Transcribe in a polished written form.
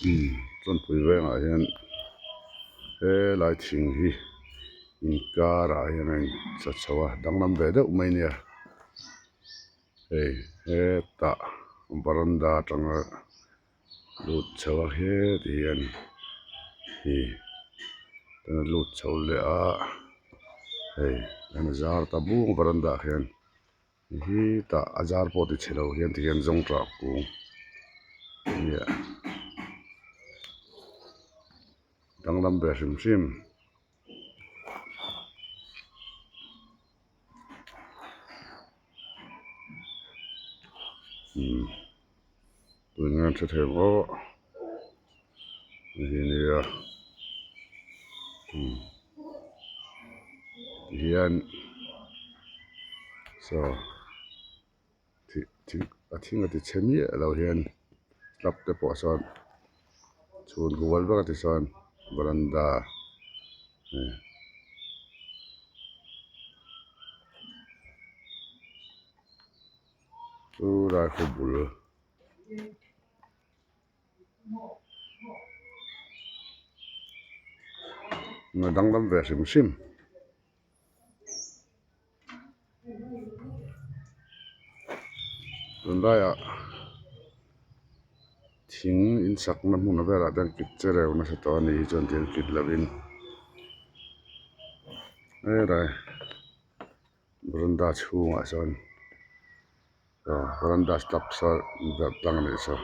Umm chawnpui vengah hian helai thing hi inkarah hian a insa chho a danglam ve deuh mai nia hei hetah varanda atanga lut chho a heti hian ih lut chho leh a hei a zar ta bung varanda ah hian. Hi tah a zar pawh ti chhe lo hian ti hian zawng tah kung nia danglam ve hrim hrim. Umm tun hian hre thei ang aw hei nia umm tihian saw thih thing a thing a ti chhe miah lo hian slab te pawh sawn chhun hual vek a ti sawn varanda chu lai khaw bul. Danglam ve hrim hrim. Tunlaiah thing in sakna hmun velah te hian kit che reuh nasa tawh a ni hi chuan thil kit lovin helai varanda chhungah sawn varanda step saw tlang a nih saw.